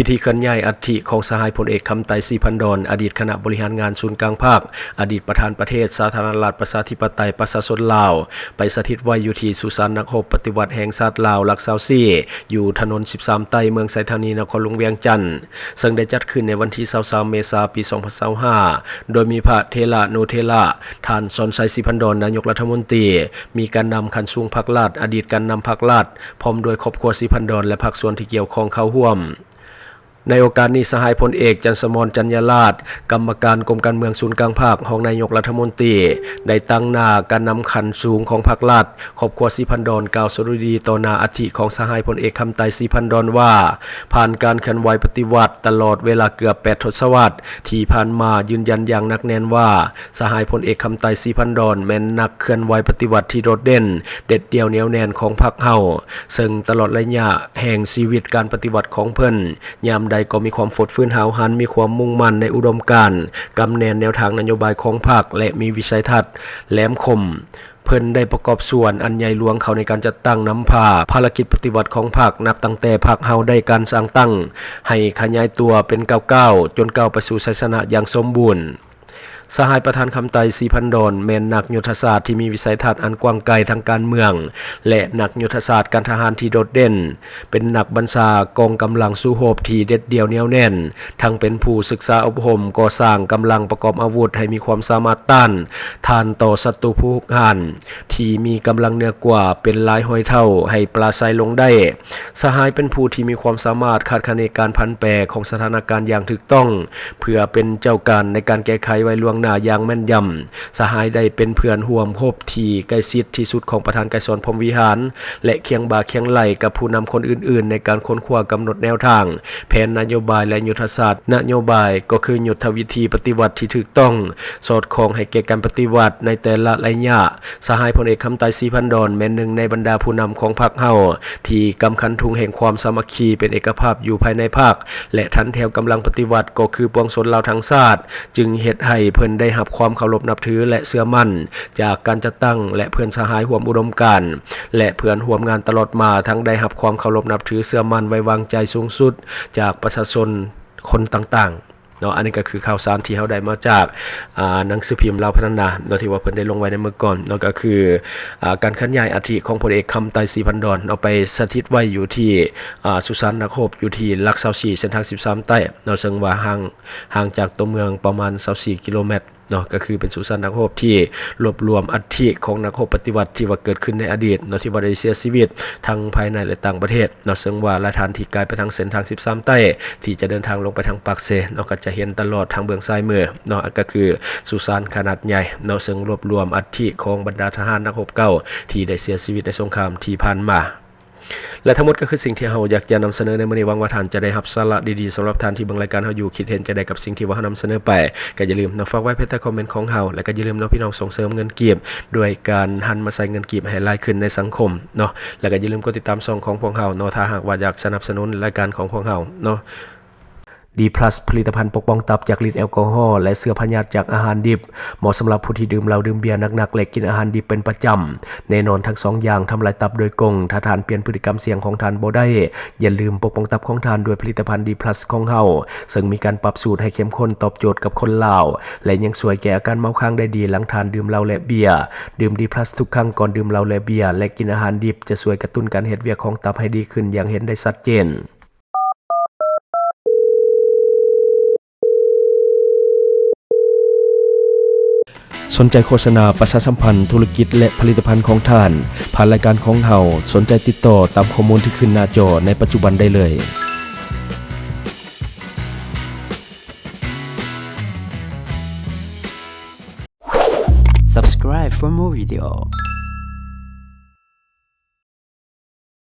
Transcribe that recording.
ພິທີເຄື່ອນຍ້າຍອັດຖິຂອງສະຫາຍພົນເອກ ຄຳໄຕ ສີພັນດອນ ອະດີດຄະນະບໍລິຫານງານສູນກາງພັກ, ອະດີດປະທານປະເທດສາທາລະນະລັດປະຊາທິປະໄຕປະຊາຊົນລາວ ໄປສະຖິດໄວ້ຢູ່ທີ່ສຸສານນັກຮົບປະຕິວັດແຫ່ງຊາດລາວ ຫຼັກຊາວສີ່ ຢູ່ຖະໜົນສິບສາມໃຕ້ ເມືອງໄຊທານີ ນະຄອນຫຼວງວຽງຈັນ, ເຊິ່ງໄດ້ຈັດຂຶ້ນໃນວັນທີຊາວສາມ ເມສາ ປີສອງພັນຊາວຫ້າ ໂດຍມີພະເຖລະນຸເຖລະ, ທ່ານ ສອນໄຊ ສີພັນດອນ ນາຍົກລັດຖະມົນຕີ, ມີການນຳຂັ້ນສູງພັກລັດ, ອະດີດການນຳພັກລັດ, ພ້ອມດ້ວຍຄອບຄົວສີພັນດອນ ແລະ ພາກສ່ວນທີ່ກ່ຽວຂ້ອງເຂົ້າຮ່ວມ. ໃນໂອກາດນີ້, ສະຫາຍພົນເອກ ຈັນສະໝອນ ຈັນຍາລາດ, ກຳມະການກົມການເມືອງສູນກາງພັກ, ຮອງນາຍົກລັດຖະມົນຕີ ໄດ້ຕາງໜ້າການນຳຂັ້ນສູງຂອງພັກລັດ, ຄອບຄົວສີພັນດອນ ກ່າວສະດຸດີຕໍ່ໜ້າອັດຖິຂອງສະຫາຍພົນເອກ ຄຳໄຕ ສີພັນດອນ ວ່າ ຜ່ານການເຄື່ອນໄຫວປະຕິວັດຕະຫຼອດເວລາເກືອບແປດທົດສະວັດທີ່ຜ່ານມາ, ຢືນຢັນຢ່າງໜັກແໜ້ນວ່າ ສະຫາຍພົນເອກ ຄຳໄຕ ສີພັນດອນ ແມ່ນນັກເຄື່ອນໄຫວປະຕິວັດທີ່ໂດດເດັ່ນ, ເດັດດ່ຽວ, ໜຽວແໜ້ນຂອງພັກເຮົາ, ເຊິ່ງຕະຫຼອດໄລຍະແຫ່ງຊີວິດການປະຕິວັດຂອງເພິ່ນ, ຍາມໃດກໍມີຄວາມຟົດຟື້ນຫ້າວຫັນ, ມີຄວາມມຸ່ງໝັ້ນໃນອຸດົມການ, ກຳແໜ້ນແນວທາງນະໂຍບາຍຂອງພັກ ແລະ ມີວິໄສທັດແຫຼມຄົມ. ເພິ່ນໄດ້ປະກອບສ່ວນອັນໃຫຍ່ຫຼວງເຂົ້າໃນການຈັດຕັ້ງນຳພາພາລະກິດປະຕິວັດຂອງພັກ, ນັບຕັ້ງແຕ່ພັກເຮົາໄດ້ການສ້າງຕັ້ງໃຫ້ຂະຫຍາຍຕົວເປັນກ້າວໆ ຈົນກ້າວໄປສູ່ໄຊຊະນະຢ່າງສົມບູນ. ສະຫາຍປະທານ ຄຳໄຕ ສີພັນດອນ ແມ່ນນັກຍຸດທະສາດທີ່ມີວິໄສທັດອັນກວ້າງໄກທາງການເມືອງ ແລະ ນັກຍຸດທະສາດການທະຫານທີ່ໂດດເດັ່ນ, ເປັນນັກບັນຊາກອງກຳລັງສູ້ຮົບທີ່ເດັດດ່ຽວໜຽວແໜ້ນ, ທັງເປັນຜູ້ສຶກສາອົບຮົມ, ກໍ່ສ້າງກຳລັງປະກອບອາວຸດໃຫ້ມີຄວາມສາມາດຕ້ານທານຕໍ່ສັດຕູຜູ້ຮຸກຮານ ທີ່ມີກຳລັງເໜືອກວ່າເປັນຫຼາຍຮ້ອຍເທົ່າໃຫ້ປາໄຊລົງໄດ້. ສະຫາຍເປັນຜູ້ທີ່ມີຄວາມສາມາດຄາດຄະເນການຜັນແປຂອງສະຖານະການຢ່າງຖືກຕ້ອງ ເພື່ອເປັນເຈົ້າການໃນການແກ້ໄຂໄວ້ລ່ວງໜ້າຢ່າງແມ່ນຢຳ. ສະຫາຍໄດ້ເປັນເພື່ອນຮ່ວມຮົບທີ່ໃກ້ຊິດທີ່ສຸດຂອງປະທານໄກສອນ ພົມວິຫານ ແລະ ຄຽງບ່າຄຽງໄຫຼ່ກັບຜູ້ນຳຄົນອື່ນໆໃນການຄົ້ນຄວ້າກຳນົດແນວທາງ, ແຜນນະໂຍບາຍ ແລະ ຍຸດທະສາດນະໂຍບາຍ, ກໍຄືຍຸດທະວິທີປະຕິວັດທີ່ຖືກຕ້ອງ, ສອດຄ່ອງໃຫ້ແກ່ການປະຕິວັດໃນແຕ່ລະໄລຍະ. ສະຫາຍພົນເອກ ຄຳໄຕ ສີພັນດອນ ແມ່ນໜຶ່ງໃນບັນດາຜູ້ນຳຂອງພັກເຮົາ ທີ່ກຳຂັນທຸງແຫ່ງຄວາມສາມັກຄີເປັນເອກະພາບຢູ່ພາຍໃນພັກ ແລະ ຖັນແຖວກຳລັງປະຕິວັດ ກໍຄືປວງຊົນລາວທັງຊາດ, ຈຶ່ງເຮັດໃຫ້ເພິ່ນໄດ້ຮັບຄວາມເຄົາລົບນັບຖື ແລະ ເຊື່ອໝັ້ນຈາກການຈັດຕັ້ງ ແລະ ເພື່ອນສະຫາຍຮ່ວມອຸດົມການ ແລະ ເພື່ອນຮ່ວມງານຕະຫຼອດມາ, ທັງໄດ້ຮັບຄວາມເຄົາລົບນັບຖື, ເຊື່ອໝັ້ນໄວ້ວາງໃຈສູງສຸດຈາກປະຊາຊົນຄົນຕ່າງໆ. ເນາະ ອັນນີ້ກໍຄືຂ່າວສານທີ່ເຮົາໄດ້ມາຈາກ ອ່າ ໜັງສືພິມລາວພັດທະນາເນາະ ທີ່ວ່າເພິ່ນໄດ້ລົງໄວ້ໃນມື້ກ່ອນເນາະ ກໍຄື ອ່າ ການເຄື່ອນຍ້າຍອັດຖິຂອງພົນເອກ ຄຳໄຕ ສີພັນດອນເນາະ ໄປສະຖິດໄວ້ຢູ່ທີ່ ອ່າ ສຸສານນັກຮົບ ຢູ່ທີ່ຫຼັກຊາວສີ່ ເສັ້ນທາງສິບສາມໃຕ້ເນາະ ເຊິ່ງວ່າຫ່າງ ຫ່າງຈາກຕົວເມືອງປະມານຊາວສີ່ກິໂລແມັດເນາະ ກໍຄືເປັນສຸສານນັກຮົບທີ່ລວບລວມອັດຖິຂອງນັກຮົບປະຕິວັດທີ່ວ່າເກີດຂຶ້ນໃນອະດີດເນາະ ທີ່ວ່າໄດ້ເສຍຊີວິດທັງພາຍໃນ ແລະ ຕ່າງປະເທດ ເນາະ ເຊິ່ງວ່າຫຼາຍທ່ານທີ່ກາຍໄປທາງເສັ້ນທາງສິບສາມໃຕ້ ທີ່ຈະເດີນທາງລົງໄປທາງປາກເຊເນາະ ກໍຈະເຫັນຕະຫຼອດທາງເບື້ອງຊ້າຍມືເນາະ ກໍຄືສຸສານຂະໜາດໃຫຍ່ເນາະ ເຊິ່ງລວບລວມອັດຖິຂອງບັນດາທະຫານນັກຮົບເກົ່າທີ່ໄດ້ເສຍຊີວິດໃນສົງຄາມທີ່ຜ່ານມາ. ແລະ ທັງໝົດກໍຄືສິ່ງທີ່ເຮົາຢາກຈະນຳສະເໜີໃນມື້ນີ້. ຫວັງວ່າທ່ານຈະໄດ້ຮັບສາລະດີໆ ສຳລັບທ່ານທີ່ເບິ່ງລາຍການເຮົາຢູ່ ຄິດເຫັນຈັ່ງໃດກັບສິ່ງທີ່ວ່າເຮົານຳສະເໜີໄປ ກໍຢ່າລືມເນາະ ຝາກໄວ້ພາຍໃຕ້ຄອມເມັນຂອງເຮົາ ແລະ ກໍຢ່າລືມເນາະ ພີ່ນ້ອງ ສົ່ງເສີມເງິນກີບ ດ້ວຍການຫັນມາໃຊ້ເງິນກີບໃຫ້ຫຼາຍຂຶ້ນໃນສັງຄົມເນາະ ແລະ ກໍຢ່າລືມກົດຕິດຕາມຊ່ອງຂອງພວກເຮົາເນາະ ຖ້າຫາກວ່າຢາກສະໜັບສະໜູນລາຍການຂອງພວກເຮົາເນາະ. ດີພລັສ ຜະລິດຕະພັນປົກປ້ອງຕັບຈາກລິດແອລກໍຮໍ ແລະ ເຊື້ອພະຍາດຈາກອາຫານດິບ, ເໝາະສຳລັບຜູ້ທີ່ດື່ມເຫຼົ້າ, ດື່ມເບຍໜັກໆ ແລະ ກິນອາຫານດິບເປັນປະຈຳ. ແນ່ນອນ, ທັງສອງຢ່າງທຳລາຍຕັບໂດຍກົງ. ຖ້າທ່ານປ່ຽນພຶດຕິກຳສ່ຽງຂອງທ່ານບໍ່ໄດ້, ຢ່າລືມປົກປ້ອງຕັບຂອງທ່ານດ້ວຍຜະລິດຕະພັນ ດີພລັສ ຂອງເຮົາ, ເຊິ່ງມີການປັບສູດໃຫ້ເຂັ້ມຂຸ້ນຕອບໂຈດກັບຄົນລາວ ແລະ ຍັງຊ່ວຍແກ້ອາການເມົາຄ້າງໄດ້ດີຫຼັງທ່ານດື່ມເຫຼົ້າ ແລະ ເບຍ. ດື່ມ ດີພລັສ ທຸກຄັ້ງກ່ອນດື່ມເຫຼົ້າ ແລະ ເບຍ ແລະ ກິນອາຫານດິບ ຈະຊ່ວຍກະຕຸ້ນການເຮັດວຽກຂອງຕັບໃຫ້ດີຂຶ້ນຢ່າງເຫັນໄດ້ຊັດເຈນ. Subscribe for more video.